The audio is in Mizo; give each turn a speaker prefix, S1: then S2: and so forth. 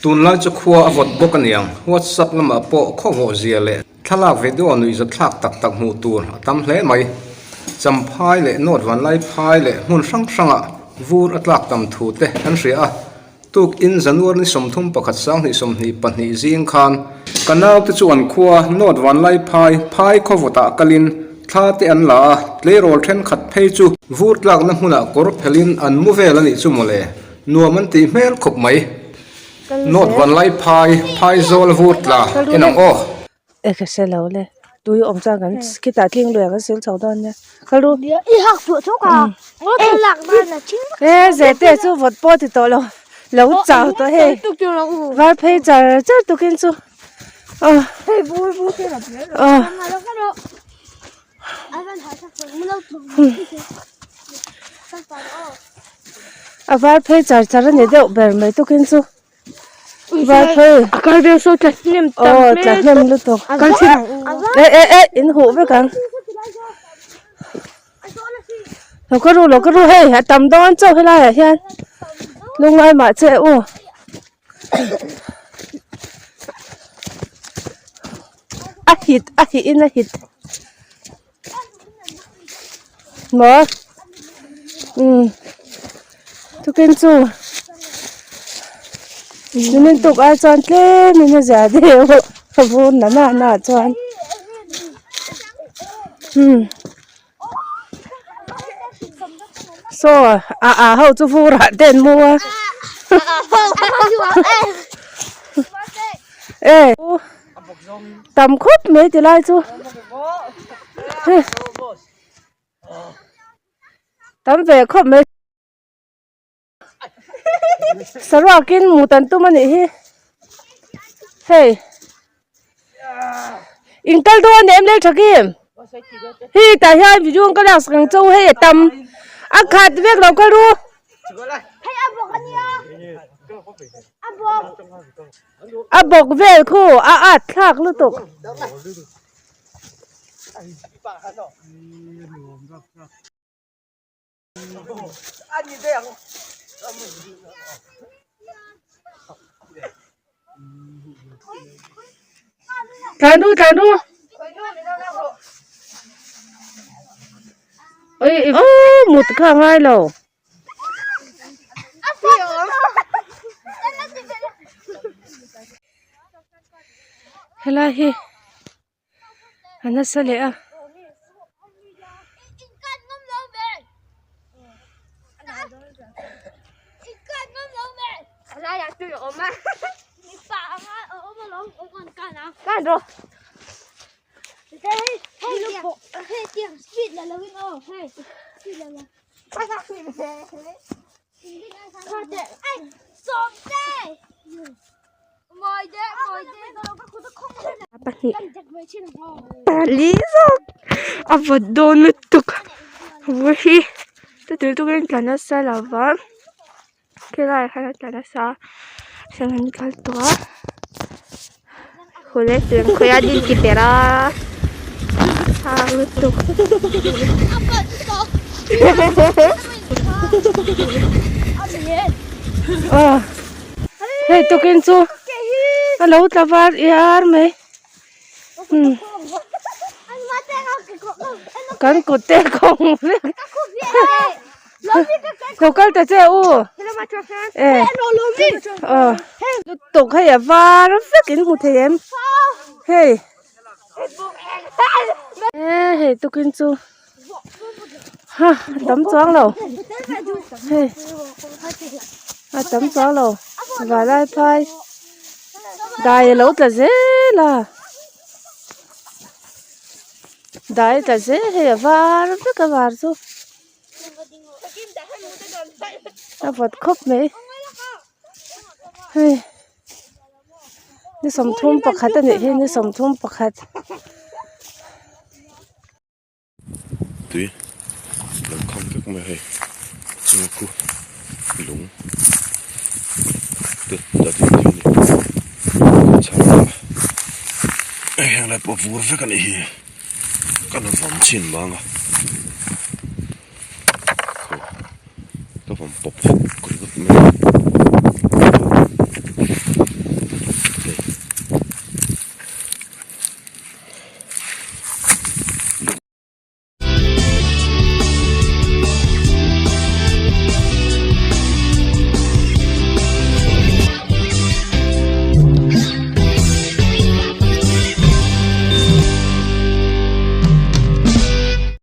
S1: Tunlai chu khua a vawt bawk aniang, WhatsApp lamah pawh khaw vawh zia leh thlalak video nuihzat thlak tak tak hmuh tur a tam hle mai. Champhai leh North Vanlaiphai leh hmun hrang hrangah vur a tlak tam thu te an hria a, Tukin January ni 31 2022 zing khan ka naute chu an khua North Vanlaiphai phai khawvawtah kalin thla te an la a, tleirawl thenkhat phei chu vur tlakna hmunah kawr phelhin an mu vel a nih chu mawle. Nuam an tih hmel khawp mai. North Vanlaiphai phai zawl vur tla en ang aw.
S2: E ka hre lo le tui awm chuan kan khitah tling lui ah kan sil chho dawn nia kal ru e zete chu vawt pawh ti tawh lo lo chau tawh hei var phei char char tukin chu aw aw. A var phei char char a ni deuh ber mai tukin chu var phei
S3: a kal vel saw tla hnem tam
S2: aw tla hnem lutuk
S3: kal thin
S2: e e e in huh vek ang lo ka ru lo ka ru hei a tam dawn chauh helai ah hian lungngai mah che u. A hit a hih in a hit maw umm tukin chu nimin tuk ai chuan tlem in a zia deuh a vur na na na chuan umm saw a a ho chu vur ah te an mu a e tam khawp mai ti lai chu tam ve khawp mai. Saruakin mut an tum a nih hi hei in kal dawn em lel tha kim hi tah hian video ka lak sak ang che u hei a tam a khat vek lo kal ru a bawk vel khu a at thlak lutuk. Tlan ru tlan ru oi oh mut kha ngai lo helai hi a nasa leh a.
S3: Pahnih pali zawk a vawt dawn lutuk vur hi chuti lutuk in tla nasa lo va khilai ah khan a tla nasa heng an kal tawh a hule tui an khawih a din ti per a thak lutuk.
S2: Hei tukin chu a lo tla var iar mai umm kan kut te kawng vek lo kal ta che u e aw lutuk hei a var vek in hmu thei em hei e hei tukin chu ha a tam chuang lo hei a tam chuang lo valai phai dai a lo tla zel a dai a tla zel hei a var vek a var chu a vawt khawp mai hei ni 31 a nih hi ni 31.
S4: Tui lo kham vek mai hei chu khu lung te a ding thei a ni chhar a hei heng lai pawh vur vek a nih hi kan vawm chhin vang a ka vawm pawp vek ringawt mai a.